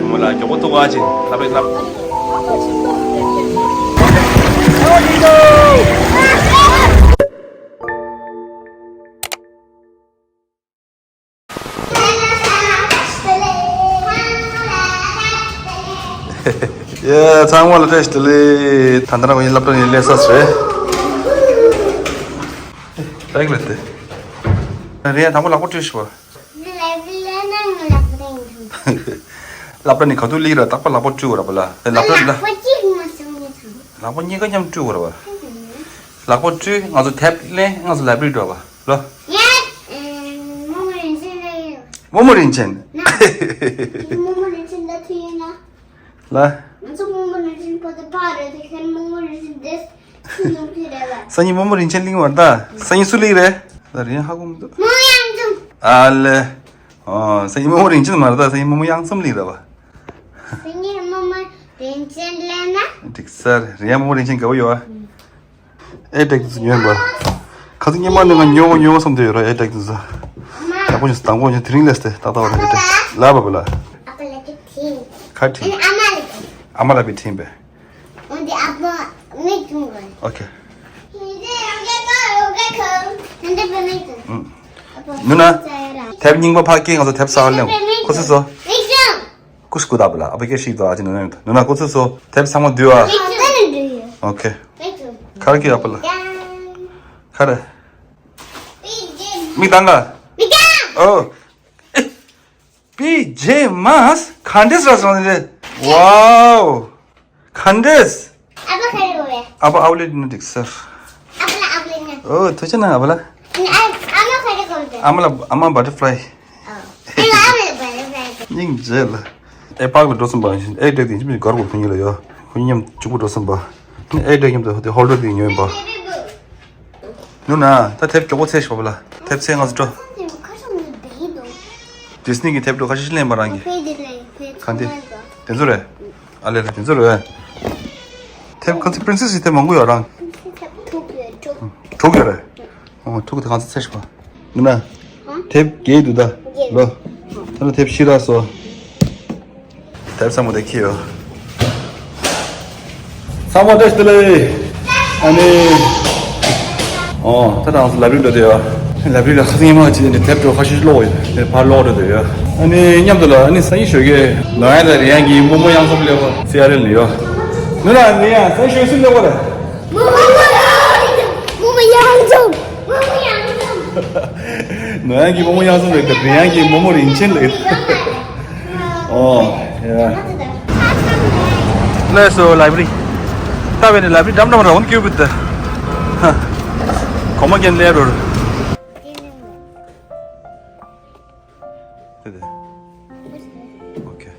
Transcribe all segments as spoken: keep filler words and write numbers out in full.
མོ་ལ་མགྱོགས་པོ་ཐུག་པ་ཅིག་ལབ་རེད་ལབ། ཡ། ཚང་མ་ལ་བཀྲ་ཤིས་བདེ་ལེགས། ད་ལྟ་ང་ཡི་སློབ་གྲྭ་ནས་སླེབས་ས་རེད། ཨེ། ལེགས་ལེགས་ཏེ། རེད། དང་པོ་ལག་པ་བཀྲུས་ཤོག། སློབ་གྲྭ་ནས་ག་དུས་སླེབས་ར། རྟག་པར་ལག་པ་བཀྲུ་དགོས་ར་བ་ལ། ལག་པ་ལ། ལག་པ་གཉིས་ཀ་མཉམ་བཀྲུ་དགོས་ར་བ། ལག་པ་བཀྲུས། ང་ཚོ་དེབ་ལེན། ང་ཚོ་ལའི་བྷི་རི་འགྲོ་བ་ལོ། རྨོ་མོ་རིན་ཆེན་ལ་ཡོད། རྨོ་མོ་རིན་ཆེན། རྨོ་མོ་རིན་ཆེན་ལ་ཐུག་ཡིན་ན། ལ། ང་ཚོ་རྨོ་མོ་རིན་ཆེན་པོ་དེ་ཕ་རེད། དེ་ཁན་རྨོ་མོ་རིན་ཆེན་དེ་ཐུག་ཡོང་གི་རེད་ལ། སང་ཉིན་རྨོ་མོ་རིན་ཆེན་གླིང་བར་ད། སང་ཉིན་སུ་གླིང་རེད། ད་རིན་ཧ་གོ་མི་འདུག་རྨོ་མོ་གཡང་འཛོམས། ཨ་ལེ། ཨོ། སང་ཉིན་རྨོ་མོ་རིན་ཆེན་མ་རེད་ད། སང་ཉིན་རྨོ་མོ་གཡང་འཛོམས་གླིང་རེད་བ། སང་ཉིན་རྨོ་མོ་རིན་ཆེན་གླིང་ན། འགྲིག་ས་རེད། རིན་ཡང་རྨོ་མོ་རིན་ཆེན་དགའ་བོ་ཡོད་ཨ། ཨེ་ཊེག་དེ་ཚོ་ཉོས་པ། ཁ་ཚིག་སྙན་མ་ནས་ང་ཉོ་གོ་ཉོ་གོ་བསམ་དུ་ཡོད་ར། ཨེ་ཊེག་དེ་ཚོ། ཡག་པོ་ཉོས་སོང་། དང་པོ་ཉོས། དེ་རིང་སླེབས་ཏེ་ཏག་ཏག་བ་རེད། ཨེ་ཊེག་ལ་བ་བ་ལ། ཨ་ཕ་ལ་ཁ་ཐིམ། ཁ་ཐིམ། ཨ་ནི་ཨ་མ་ལ་ཁ་ཐིམ། ཨ་མ་ལ་བི་ཐིམ་པས། འོན་ཏེ་ཨ་ཕ་མིག་ཐུང་གོ། ཨོ་ཁེ། ཨུམ། ནུ་ན། དེབ་རྙིང་པ་ཕ་སྐད་ང་ཚོ་དེབ་གསར་ལེན་ཁོ་ཚོས་སོ། ཀུ་ཤུ་ཀུ་ད་པ་ལ་ཨ་ཕ་སྐད་ཤིག་ཏོ། ཨ་ཅི་ནུ་ན་ནུ་ན་ཀུ་ཚུ་སོ། དེབ་ཚང་མ་བསྡུས་ཨ། ཨོ་ཁེ། ཁར་ཀི་ཨ་པ་ལ། ཁར། མིག་དང་ག་ཨོ། པི་ཇེ་མཱས་ག་འདྲས་ར་སོང་རེད། ཝའོ། ག་འདྲས། ཨ་ཕ་ག་རེ་གོ་བས། ཨ་ཕ་ཨའུ་ལེ་ཊི་ན་འགྲིག་ས། ཨ་ཕ་ལ་ཨའུ་ལེ་ཊི་ན། ཨོ་ཐུགས་རྗེ་གནང་ཨ་ཕ་ལ། ཨ་ཨ་མ་ག་རེ་གོ་བས། ཨ་མ་ལ་ཨ་མ་བ་ཊར་ཕ་ལའི། ཨོ། ཨ་ཕ་ལ་བ་ཊར་ཕ་ལའི། སྙིང་རྗེ་ལ། ཨེ་པཱག་ལ་འགྲོ་སོང་པ། ཨེ་ཊེག་དེ་ཅི་མི་གར་གོ་ཁོ་གཉིས་ལ་ཡོད། ཁོ་གཉིས་མཉམ་གཅིག་པུ་འགྲོ་སོང་པ། ཨེ་ཊེག་མཉམ་དུ་དེ་ཧོལ་ཌར་དེ་ཉོས་པ། ནུ་ན་ད་དེབ་མགྱོགས་པོ་ཚེས་ཤོག་པ་ལ། དེབ་ཚེས་ང་ཚོ་འགྲོ། ཁ་ཤས་ནི་བེ་དོ། ཌིས་ནི་གི་དེབ་འགྲོ་ཁ་ཤས་ཤིག་ལེན་པ་རང་གི། ཕེ་དེ་ལེན་ཕེ། གང་དེ། དེ་ཚོ་རེད། ཨ་ལེ་ལེ་དེ་ཚོ་རེད། དེབ་ཁ་ཚིག་པི་རིན་སེ་སི་དེབ་མང་པོ་ཡོད་རང་། པི་རིན་སེ་སི་དེབ་དྲུག་ཡོད་དྲུག་དྲུག་ཡོད་རེད། ཨོ་དྲུག་དེ་གང་ཚེ་ཚེས་ཤོག་པ། ནུ་ན། དེབ་བརྒྱད་འདུག་ད། ལོ། ད་ནི་དེབ་བཞི་རག་སོང་། དེབ་ཚང་མ་དེ་ཁྱེར་ཡོད། ཚང་མ་བཀྲ་ཤིས་བདེ་ལེགས། ཨ་ནི། ཨོ་ད་རང་ཚོ་ལའི་བྷི་རི་འགྲོ་དེ་ཡོད། ལའི་བྷི་རི་ལ་ཁ་སང་ཉི་མ་ཅིག་ནས་དེབ་འགྲོ་ཁ་ཤས་ཀློག་ཡོད། དེ་ཕར་ཀློག་འགྲོ་དེ་ཡོད། ཨ་ནི་མཉམ་དུ་ལ་ཨ་ནི་སང་ཉིན་ཞོགས་ཀས་ནོར་ཡ་དང་རི་ཡན་གྱི་རྨོ་མོ་གཡང་འཛོམས་སླེབས་པ་སི་ཨར་ཨེལ་ལ་ཡོད། ནུ་ན་རི་ཡན་སང་ཉིན་ཞོགས་སུ་སླེབས་པ་རེད། རྨོ་མོ་གཡང་འཛོམས། རྨོ་མོ་གཡང་འཛོམས། ནོར་ཡན་གྱི་རྨོ་མོ་གཡང་འཛོམས་ལེགས་དང་རི་ཡན་གྱི་རྨོ་མོ་རིན་ཆེན་ལེགས། ཨོ། ཡ། ལགས་སོ་ལའི་བྷི་རི། ད་བས་ནས་ལའི་བྷི་རི་འགྲམ་འགྲམ་ར་འོང་སྐྱོད་བུད་དེ། ཧ། གོང་མ་རྒན་ལས་རོར། དེ་དེ། ཨོ་ཁེ།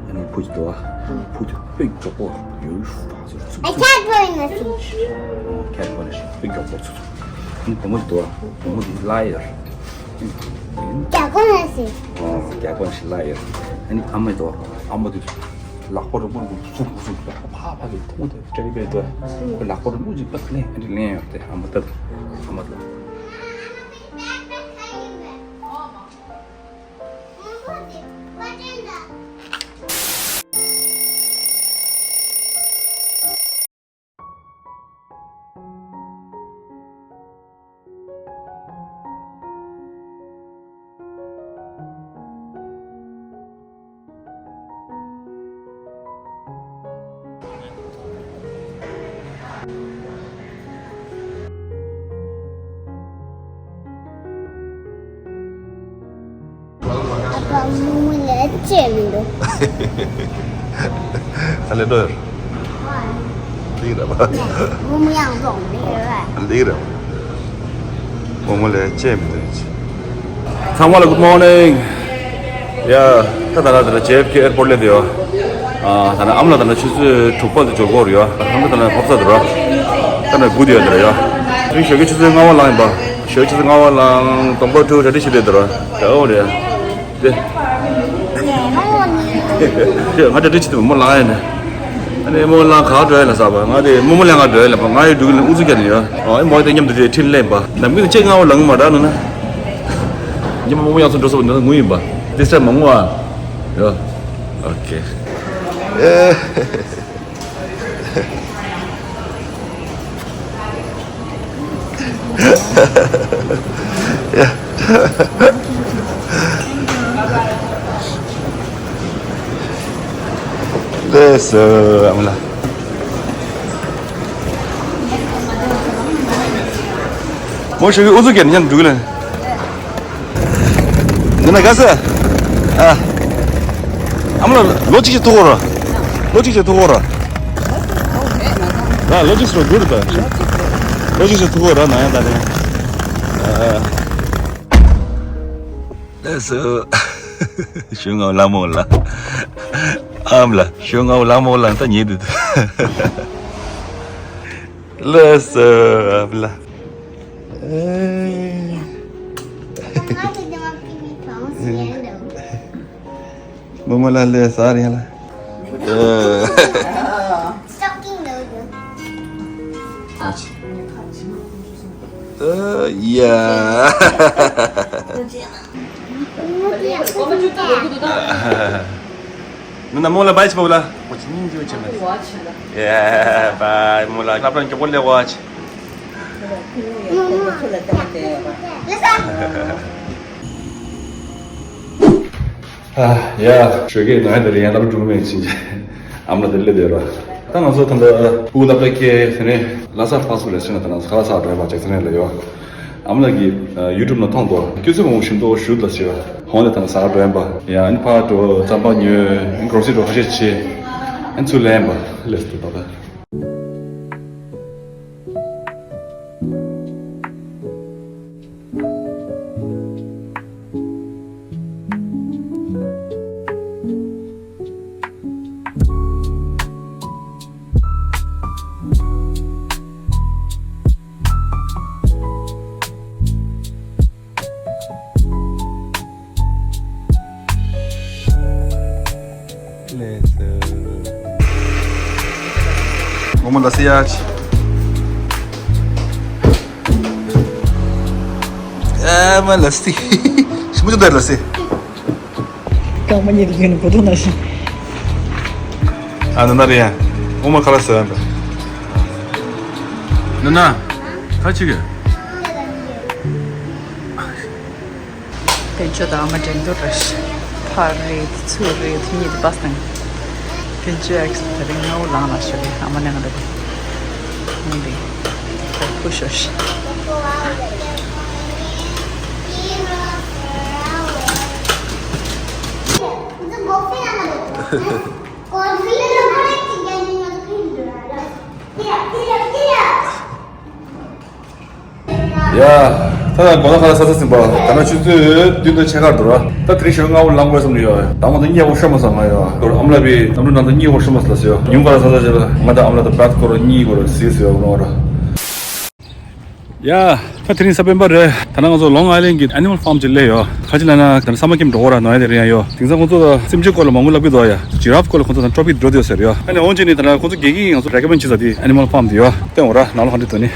ཨ་ནི་བུ་ཅིག་འདུག་ཨ། བུ་དེ་དཔེ་མགྱོགས་པོ་ཡོད། ཨ་ཁྱད་པོ་ཡིན་ན་སི། ཁྱད་པོ་ནི་དཔེ་མགྱོགས་པོ་ཚུགས་ཚུགས། ཨ་ནི་བུ་མོ་ཅིག་འདུག་ཨ། བུ་མོ་དེ་སླ་ཡོད། རྒྱག་པོ་ན་སི། ཨོ་རྒྱག་པོ་ནི་སླ་ཡོད། ཨ་ནི་ཨ་མ་འདུག་ཨ། ཨ་མ་དེ་ལག་པ་རིང་པོ་རིང་པོ་ཚུགས་ཚུགས་ཚུགས། ལག་པ་ཕག་ཕག་གི་ཐུང་དེ་ཏྲེ་ཌི་བེར་དེ། ཁོ་ལག་པ་རིང་པོ་ཅིག་ཕག་ལེན། ཨ་ནི་ལེན་ཡོད་དེ། ཨ་མ་ལྟ་དུས་ཨ་མ་ལྟ། ཨ་ཕ་རྨོ་མོ་ལས་བྱེད་མི་འདུག་ཨ་ལེ་འགྲོ་ཡོད། ལིག་ར་བ། རྨོ་མོ་གཡང་འཛོམས་ལིག་ར་བ། ལིག་ར་བ། རྨོ་མོ་ལས་བྱེད་མི་འདུག་ཚང་མ་ལ་good morning། ཡ། ད་ད་ལ་ད་ལ་ཇེ་ཨེཕ་ཀེ་ཨེར་པོར་ལ་སླེབས་ཡོད། ཨ་ད་ལ་ཨ་མ་ལགས་ད་ལ་ཆུ་ཚོད་དྲུག་པ་དུ་འབྱོར་གྱི་ཡོད་རེད་ཡ། ད་ལ་ད་ལ་ཕོབ་ཚར་འདུག་ར། ད་ལ་སྒུག་བསྡད་ཡོད་དེ་རེད་ཡ། དེ་རིང་ཞོགས་ཀས་ཆུ་ཚོད་ལྔ་པ་ལངས་ཡིན་པ། ཞོགས་ཀས་ཆུ་ཚོད་ལྔ་པ་ལངས་དང་པོ་ཐུག་གྲ་སྒྲིག་བྱེད་བསྡད་འདུག་ར། ད་འོ་རེད་ཡ། དེ། ང་གྲ་སྒྲིག་བྱེད་དུས་མོ་ལངས་ཡ་ནས། ཨ་ནི་རྨོ་ལགས་ག་འགྲོ་ཡ་ལ་ས་པ། ང་དེ་རྨོ་མོ་ལ་ང་འགྲོ་ཡ་ལ་པ། ང་ཡི་འགྲོ་གི་ལ་ཨུ་ཚུགས་རྒྱག་ནི་ཡོད། ཨ་ཨེ་མོ་དེ་མཉམ་དུ་རེད་ཁྲིད་ལེན་པ། ནམ་གི་ནི་ཅེ་ང་བ་ལང་མ་ར་ནུ་ན། ཉི་མ་རྨོ་མོ་ཡང་སོང་འགྲོ་སོང་ནི་ངུ་ཡིན་པ། དེ་ས་མ་ངུ་ཨ། ཡོ། ཨོ་ཁེ། ལགས་སོ་ཨ་མ་ལགས། མོ་ཞུ་གི་ཨུ་ཚུགས་རྒྱག་ནི་མཉམ་དུ་འགྲོ་གི་ལ། འདི་ན་ག་ས། ཨ། ཨ་མ་ལགས་ལོ་གཅིག་ཅིག་ཐུག་གོ་ར། ལོ་གཅིག་ཅིག་ཐུག་གོ་ར། ལ་ལོ་གཅིག་སོ་གུར་ད། ལོ་གཅིག་ཅིག་ཐུག་གོ་ར་ན་ཡང་ད་ནི། ཨ། ལགས་སོ། ཞུ་ང་ལ་མོ་ལ། ཨམ་ལ་ཞུ་ང་ལ་མོ་ལ་ད་ཉེ་དུ། ལགས་སོ་ཨམ་ལ། རྨོ་མོ་ལ་ལས་ཟ་རེད་ལ། Stocking noodle. ཨ་ཡ། ནུ་ན་རྨོ་ལ་བའི་ཆི་པོ་ལ། ཁོ་ཆི་ཉིན་ཅི་ཆི་མ། ཡ་བའི་རྨོ་ལ་ལབ་རང་མགྱོགས་པོ་ལས་བ་ཆི། ཡ། ཞོགས་ཀས་ང་དེ་རིང་ཡང་སློབ་གྲྭ་འགྲོ་གི་མེད་ཕྱིན་ཆད། ཨ་མ་ལགས་དེ་སླེབས་བསྡད་ར། ད་ང་ཚོ་ད་ལྟ་ཕྲུ་གུ་སློབ་གྲྭ་ཁེལ་དེ་ནས་ལྷ་ས་ཕར་ཚུར་ལས་ཕྱིན་ན་ད་ང་ཚོ་ཁ་ལག་ཟ་འགྲོ་ཡ་མ་ཅེག་ཚེ་ནས་ལ་ཡོད། ཨ་མ་ལགས་ཀྱིས་ཡུ་ཊུབ་ནང་མཐོང་འདུག་སྐྱོ་ཚོད་མང་པོ་ཞིམ་ཏོག་ཞུ་ལ་ཟེར་བ། ཧོང་ལས་ད་ང་ཟ་འགྲོ་ཡ་མ་ཡ། ཨ་ནི་ཕར་འགྲོ་རྩམ་པ་ཉོས། ཨ་ནི་གོ་སི་འགྲོ་ཁ་ཤས་བྱས། ཨ་ནི་ཚུར་ལེན་པ་ལས་འདུག་ད་ལྟ། ལགས་སོ། རྨོ་མོ་ལ་སི་ཡ་ཆི། ཨ་མ་ལ་སི། ཞིམ་པོ་ཅིག་འདུག་ལ་སི། རྐང་པ་གཉིས་ཀྱི་ཡོད་ནི་གོ་ཐོག་ན་ཞིག་ཨ་ནུ་ན་རེད་ཡ། རྨོ་མོ་ཁ་ལག་ཟ་ཡ་འདྲ། ནུ་ན། ཁ་ཅིག་གི། དཔལ་འབྱོར་དང་ཨ་མ་འགྲན་བསྡུར་རེད། ཕར་རེད་ཚུར་རེད་གཉིས་དེ་པ་སང་། དཔལ་འབྱོར་ཨེག་སི་དེ་རིང་ངའུ་ལངས་ལ་ཤོར་རེད། ཨ་མ་ནང་ལ་རེད། ངའི་དེ་ཁུ་ཤོར་ཤི། ཡ། ད་ལྟ་དགོང་དག་ཁ་ལག་ཟ་ཚར་ཟིན་པ། ད་ནི་ཆུ་ཚོད་བདུན་དང་ཕྱེད་ཀ་འགྲོ་ར། ད་དེ་རིང་ཞོགས་སྔ་པོ་ལངས་དགོས་བསམ་ནི་ཡོད། ད་ང་ཚོ་གཉིད་ཡག་པོ་ཤོར་མ་སོང་ང་ཡོད། ཨ་མ་ལགས་པའི་གནམ་གྲུ་ནང་དུ་གཉིད་ཡག་པོ་ཤོར་མ་སོང་ལ་ཟེར་ཡོད། ཉུང་ཁ་ལ་ཟ་ཟ་བྱས་ལ་ང་དང་ཨ་མ་ལགས་དང་བད་སྐོར་གཉིད་སྐོར་ཟིག་ཟེར་ཡོད་ནོ་ར། ཡ། ད་དེ་རིང་གཟའ་སྤེན་པ་རེད། ད་ནང་ང་ཚོ་ལོང་ཨའི་ལན་གྱི་ཨེ་ནི་མལ་ཕཱམ་ཅིག་སླེབས་ཡོད། ག་ཅི་ལབ་ན་ད་ནི་ས་མ་ཁེམ་འགྲོ་གོ་ར་ནོ་ཡ་དེ་རེད་ཡ་ཡོད། དེང་སང་ཁོང་ཚོ་ལ་སེམས་ཅན་སྐོར་ལ་མང་པོ་ལབ་ཀྱི་འདུག་ཡ། ཇི་རབ་སྐོར་ལ་ཁོང་ཚོ་ད་ཊོ་པིག་འགྲོ་དུས་ཟེར་ཡོད། ཨ་ནི་འོན་ཅི་ནི་ད་ནི་ཁོང་ཚོ་དགེ་རྒན་གྱིས་ང་ཚོ་རེ་ཀོ་མེན་ཅི་ཟ་དེ་ཨེ་ནི་མལ་ཕཱམ་དེ་ཡོད། སྟོན་འོ་ར་ནང་ལོགས་ག་འདྲ་འདུག་ནི།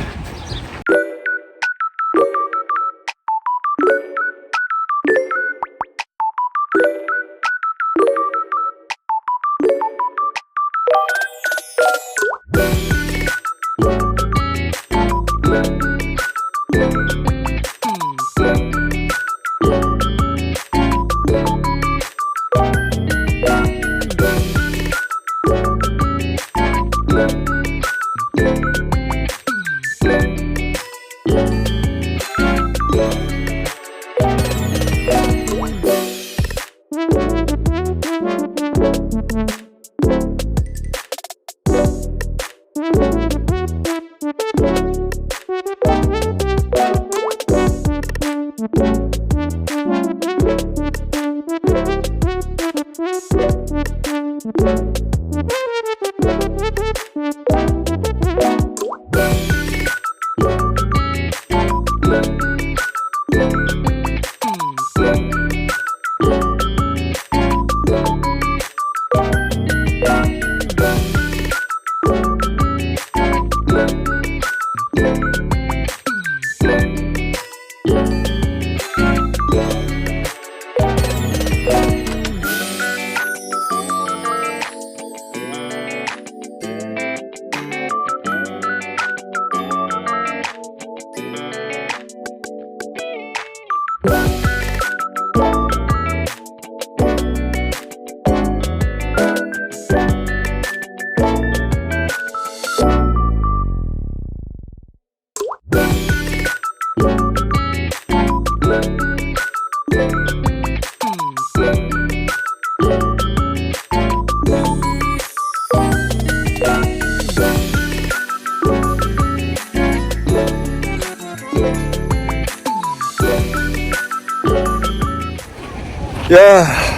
ཡ།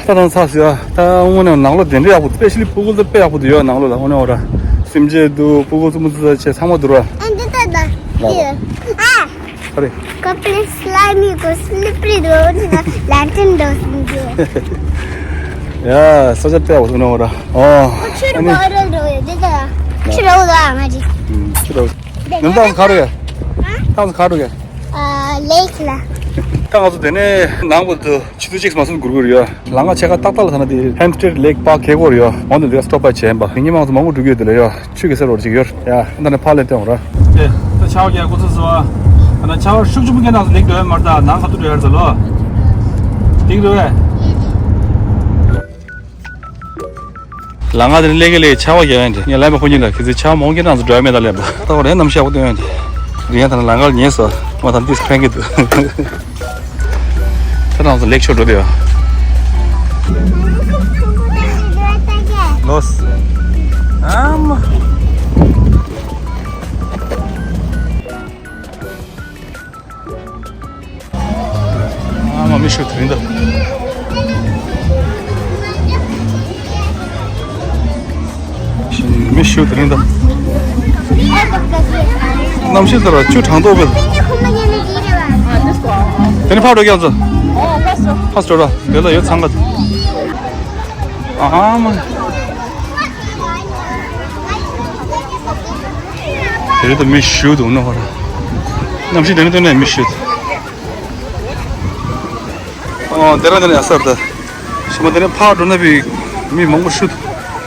ད་རང་ཚར་ཟིན་ཡ། ད་དངོས་གནས་ནང་ལོགས་དེ་འདྲ་ཡག་པོ། སྤེ་ཤལ་ལི་སྤུ་གུ་ཚོ་དཔེ་ཡག་པོ་འདུག་ཡ། ནང་ལོགས་ལ་དངོས་གནས་འོ་ར། སེམས་ཅན་འདུག་སྤུ་གུ་ཚོ་མོ་ཚོ་ཆེ་ཚང་མ་འདུག་ར། ཨ་འདི་ལྟ་ད། ལ་ལ། ཨ། ཨ་རེ། ཀོ་པི་ལི་སི་ལའི་མི་གོ་སི་ལི་པི་རི་འགྲོ་འདི་ན་ལན་ཏན་འགྲོ་སོང་གི། ཡ། ས་ཆ་དཔེ་ཡག་པོ་འདུག་ན་འོ་ར། ཨོ། ཁོ་ཆུ་རུ་ཨ་ནི། གོ་རུ་འགྲོ་ཡོད་འདི་ད། ཆུ་རུ་ལ་ང་ཅི། ཆུ་རུ། ནམ་ཏང་ག་རུ་ཡ། ཏང་ག་རུ་ཡ། ཨ། ལེག་ལ། ད་ང་ཚོ་དེ་ནས་ནང་བར་དུ་ཆུ་ཚོད་གཅིག་མ་སོང་འགོར་གྱི་ཡོད། ལམ་ཁ་ཕྱེད་ཀ་ཏག་ཏག་ལ་ཐ་ན་དེ་Hampstead Lake Park་ཁེ་གོ་རེད་ཡོད། འོན་ཏེ་འདི་ག་སི་ཊོབ་པ་བྱས་ཡིན་པ། ཉི་མ་ང་ཚོ་མང་པོ་འགྲོ་གི་ཡོད། དེ་ལ་ཡོད་ཆུ་གེ་སར་རོ་ཅིག་ཡོད་ཡ། ད་ནས་ཕར་ལེན་ཏེ་འོང་ར། དེ་ད་ཆར་པ་རྒྱག་འགོ་ཚུགས་སོང་ཨ། ད་ན་ཆར་པ་ཤུགས་ཆེན་པོ་སྐྱེས་ན་ལེགས་འགྲོ་ཡ་མ་རེད། ད་ནང་ཁ་ཐུག་འགྲོ་ཡ་རེད་ད་ལོ། ལེགས་འགྲོ་ཡ། ལམ་ཁ་དེ་ནས་སླེབས་ཀྱི་ལས་ཆར་པ་རྒྱག་ཡ་འདྲ། ངས་ལབ་པ་ཁོ་གཉིས་ལ་གལ་སྲིད་ཆར་པ་མང་སྐྱེས་ན་ང་ཚོ་འགྲོ་ཡ་མེད་ད་ལབ་པ། ད་ཁོ་རང་གནམ་གཤིས་ཡག་པོ་སྟོན་ཡོད་དེ། རིང་ཡ་ད་ནི་ལམ་ཁ་ལ་ཉལ་སོང་། ང་ད་ཏིས་འཕེན་གྱི་འདུག་ད་ང་ཚོ་ལེགས་ཤོར་འགྲོ་དེ་ཡོད། ལོས། ཨ་མ། ཨ་མ་མི་ཤུགས་དེ་རིང་འདུག་མི་ཤུགས་དེ་རིང་འདུག་གནམ་གཤིས་ལྟར་ཆུ་གྲང་ཐོག་པས། དེ་ནི་ཕར་འགྲོ་རྒྱག་ཚོ། ཕར་འགྲོ་ར། དེ་ལ་ཡོད་ཚང་ག་ཨ་མ། དེ་རིང་ད་མི་ཤུགས་འདུག་ན་ཧོ་ར། གནམ་གཤིས་དེ་ནི་སྟོན་ནས་མི་ཤུགས། ཨོ་དེ་རང་དེ་ནས་ཡ་སར་ད། ཞི་མ་དེ་ནས་ཕར་འགྲོ་ན་བི་མི་མང་པོ་ཤུགས་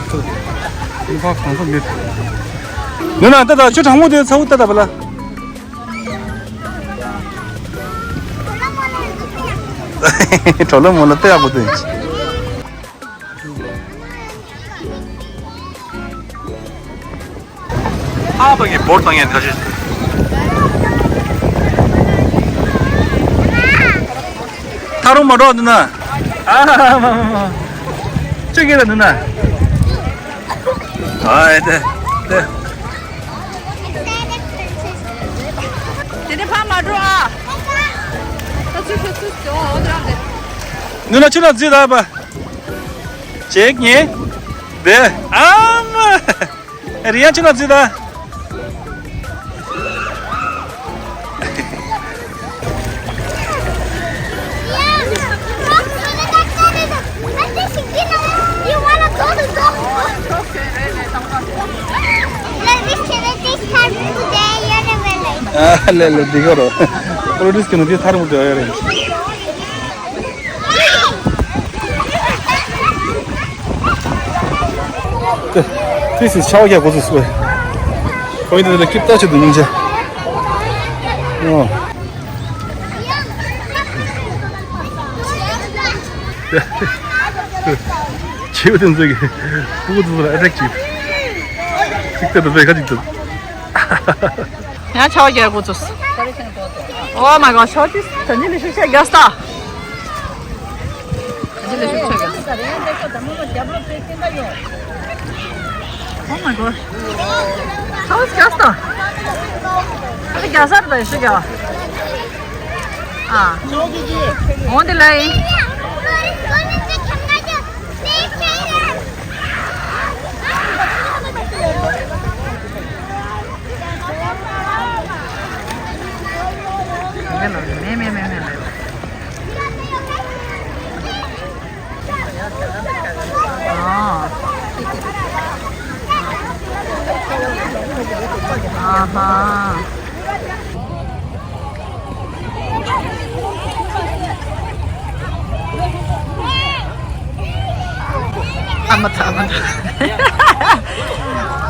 འདུག་ཕར་གང་ས་མེད། ནུ་ན་ད་ད་ཆུ་གྲང་མོ་དེ་ཚ་བོ་ད་ད་བ་ལ། གྲོ་ལོ་མོ་ལ་དཔེ་ཡག་པོ་འདུག་ཨ་ཕ་གི་བོར་བཏང་ཡན་ཁ་ཤས། ཐག་རོང་མ་འགྲོ་འདུག་ན། ཨ་མ་མ་མ། ཅི་གི་ལ་འདུག་ན། ཨ་ཨེ་དེ་དེ། དེ་ནས་ཕར་མ་འགྲོ་ཨ། ད་ཚུར་ཤོག་ཚུར་ཤོག་འོ་དེ་རང་དེ། ནུ་ན་ཆུ་ན་རྫི་ད་པ། ཅེག་ཉེ། དེ། ཨ་མ། རི་ཡང་ཆུ་ན་རྫི་ད། ཨ་ལེ་ལེ་འདི་ག་རོ། པོ་ལོ་ཊིག་སི་གི་ནང་དེ་ཐར་མོ་དེ་ཡོད་རེད། This is ཆར་པ་རྒྱག་འགོ་ཚུགས་སོང་། ཁོ་ཡིན་དེ་ལ་སྐྱིབས་ལྟ་ཆེད་དུ་སྙིང་རྗེ། ཨོ། བྱིའུ་དེ་ཚོ་གི་སྤུ་གུ་ཚོ་ལ་ཨེ་ཊེག་བྱེད། ཅིག་ལྟ་དུ་བས་ཁ་ཅིག་ཏུ། ཡང་ཆར་པ་རྒྱག་འགོ་ཚུགས། Oh my god, ཆར་པ་དེ་ད་ནི་ལས་ཤུགས་ཆེ་རྒྱག་སྟ། ད་ནི་ལས་ཤུགས་ཆེ་རྒྱག། Oh my god. ཆར་པ་རྒྱག་སྟ། ཨ་རྒྱག་ས་རེད་ད་ཡེ་ཤུ་རྒྱག་པ། ཨ། འོང་དེ་ལ་ཡིན། ཨ་མ་ཐ་མ་ཐ།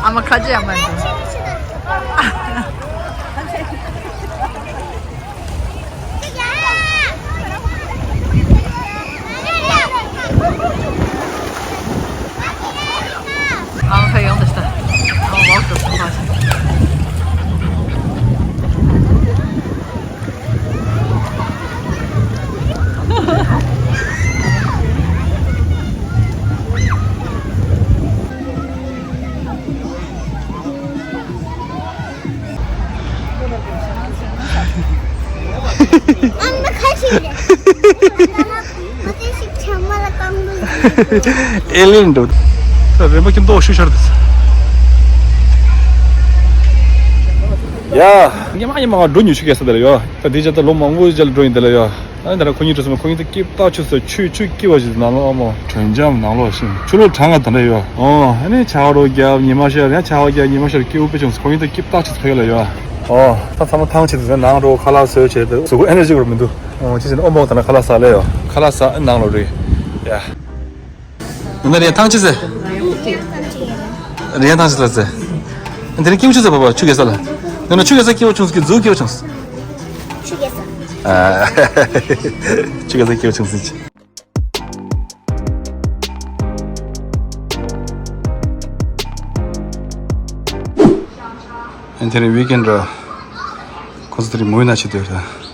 ཨ་མ་ཁ་ཆེ་ཨ་མ་ཐ། ཨ་མ་ཁ་ཡོང་དུ་ཤ། ཨ་མ་ཝོག་ཏུ་སོང་པ་ཤ། ཨ་མ་ཁ་ཆེ་རེད། ང་ཚོ་ཞིག་ཆ་མ་ ཨེ་ལེན་འགྲོ། རིམ་པ་ཀྱི་མདོག་ཤུ་ཤར་དུས། ཡ། ཉི་མ་ཉི་མ་ང་འགྲོ་ཉུ་ཆུ་གེ་ས་དེ་ལ་ཡོད། ད་དེ་རྗེས་ད་ལོ་མང་པོའི་རྗེས་ལ་འགྲོ་ཡིན་དེ་ལ་ཡོད། ཨ་ནི་ད་ལ་ཁོ་གཉིས་འགྲོ་སོང་ཁོ་གཉིས་ད་སྐྱིབས་ཏག་ཆུ་ཚོད་ཆུ་ཆུ་སྐྱིབས་པ་ཞིག་ནང་ལོགས་ཨ་མོ། དྲོན་འཇམ་ནང་ལོགས་ཤིང་ཆུ་ལོག་གྲང་ག་ད་ལ་ཡོད། ཨོ་ཨ་ནི་ཆ་རོ་རྒྱབ་ཉི་མ་ཤར་ཡང་ཆ་རོ་རྒྱབ་ཉི་མ་ཤར་སྐྱིབས་པ་བྱུང་ཁོ་གཉིས་ད་སྐྱིབས་ཏག་ཆུ་ཚོད་ཕ་གི་ལ་ཡོད། ཨོ་ད་ཚང་མ་ཐང་ཆེ་དུས་ནང་འགྲོ་ཁ་ལག་བཟོས་བྱས་ཏེ་གཟུགས་པོ་ཨེ་ནར་ཇི་གོར་མི་འདུག་ཨོ་ཅི་ཟེར་ན་ཨོ་མོ་ད་ན་ཁ་ལག་ཟ་ལེ་ཡོད། ཁ་ལག་ཟ་ནང་ལོགས་རེད། ཡ། ནན་ན་རེད་ཐང་ཆི་ཟེར། རེད་ཐང་ཆི་ལ་ཟེར། དེ་རིང་སྐྱིད་པོ་ཆུ་ཟེར་བ་བ་ཆུ་གེ་ས་ལ། ནན་ན་ཆུ་གེ་ས་སྐྱིད་པོ་བྱུང་སྐྱིད་གཟུགས་སྐྱིད་པོ་བྱུང་། ཆུ་གེ་ས། ཨ། ཆུ་གེ་ས་སྐྱིད་པོ་བྱུང་སྐྱིད། ཨ་དེ་རིང་ཝིག་ཨེན་ར། ཁོ་ཚོ་དེ་རིང་མོའི་ན་ཆི་དོད་ར།